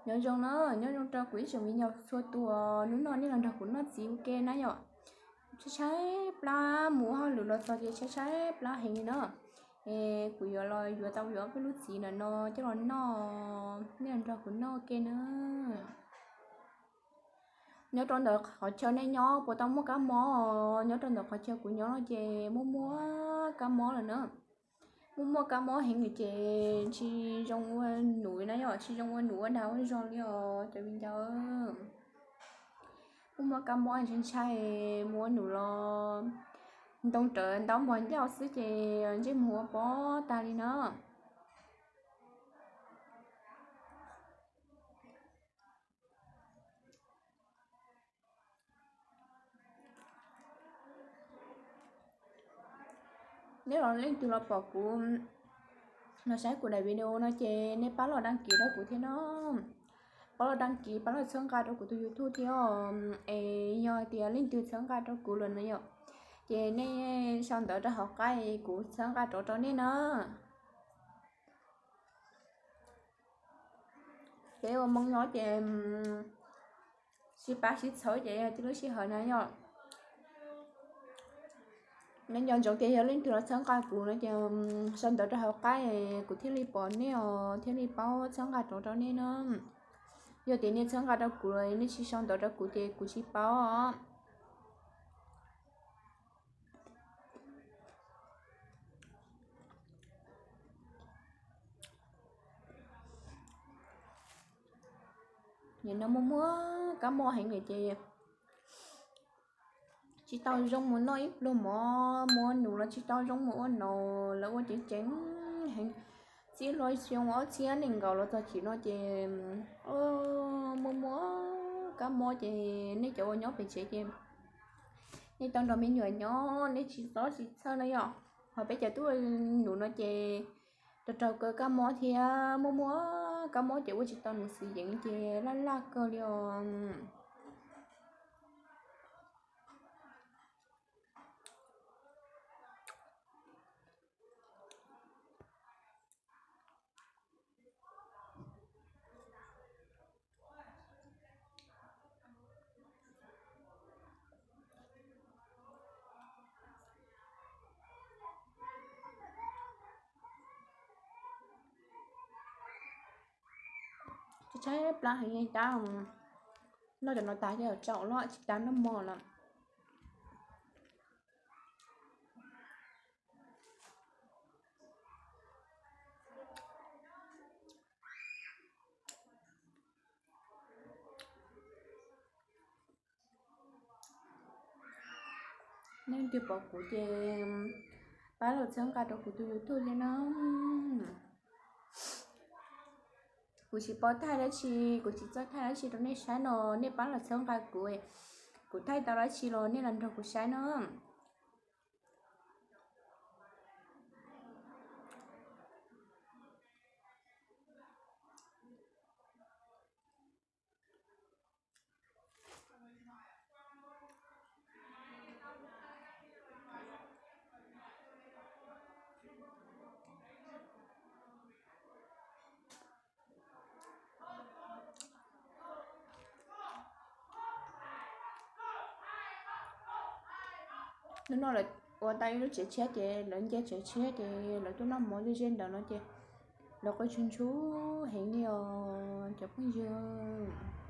Nyob zoo na, nyob zoo rau kuv ib tsoom me nyuam txhua tus, hnub no nej los nrog kuv noj txiv ua ke na yom. Tshaib tshaib plab, mus hauj lwm los txog ces tshaib tshaib plab heev li na. Es kuv yuav los yuav tau yuav ob peb lub txiv ntawm no coj los noj, nej los nrog kuv noj ua ke na. Nyob rau ntawm qhov chaw nej nyob puas tau muaj kab mob? Nyob rau ntawm qhov chaw kuv nyob no ces muaj muaj kab mob lawm na. Muaj muaj kab mob heev ces tsis zoo ua num na yom, tsis zoo ua num ua dag ua zog li os cov viv ncaus. Muaj muaj kab mob ntshai ntshai, mus ua num los ntoo rawv ntaub npog ncauj xwb ces ntsej muag ua pob tag li na. Nej los leej twg los pom kuv, los saib kuv daim video no ces nej pab los đăng ký rau kuv thiab no. Pab los đăng ký, pab los txhawb nqa rau kuv tus YouTube thiab. Es yog tias leej twg txhawb nqa rau kuv lawm no yom, ces nej sau ntawv rau hauv qab kuv txhawb nqa rov rau nej na. Peb ua Hmoob nyob ces sib pab sib txhawb ces tib lub sij hawm na yom. Nej nco ntsoov tias yog leej twg los txhawb nqa kuv no ces sau ntawv rau hauv qab kuv thiaj li pom nej os, thiaj li paub txhawb nqa rov rau nej na. Yog tias nej txhawb nqa rau kuv los nej tsis sau ntawv rau kuv ces kuv tsis paub os. Nim no muaj muaj kab mob heev li ces tsis tau zoo mus noj ib pluag mov, mus ua num los tsis tau zoo mus ua num, lawv ua ceev ceev heev. Txij lub xyoo ob txhiab nees nkaum los txog chim no ces muaj muaj kab mob ces nej cov uas nyob pem tsev ces nej tau nrog me nyuam nyob nej tsis txhob tsis txhawj no yom. Ho peb cov tuaj num no ces raug raug kawg kab mob thiab, muaj muaj kab mob ces ua tsis tau num xwm yeev ces laj laj kawg li os. Tshaib tshaib plab heev li, tab noj cov no tas ces tsau loj tsis tas noj mov lawm. Nej twg pom kuv ces pab los txhawb nqa rau kuv tus YouTube thiab na. Kuv tsis paub thaij dab tsi, kuv tsis txawj thaij dab tsi rau nej saib no, nej pab los txhawb nqa kuv, kuv thaij tau dab tsi los nej los nrog kuv saib na. Hnub no lawv ua tau ib lub tsev tshiab ces lawv nce tsev tshiab ces lawv tuaj noj mov ze ze ntawd no ces lawv qw tsuj ntsuj heev li os cov phooj ywg.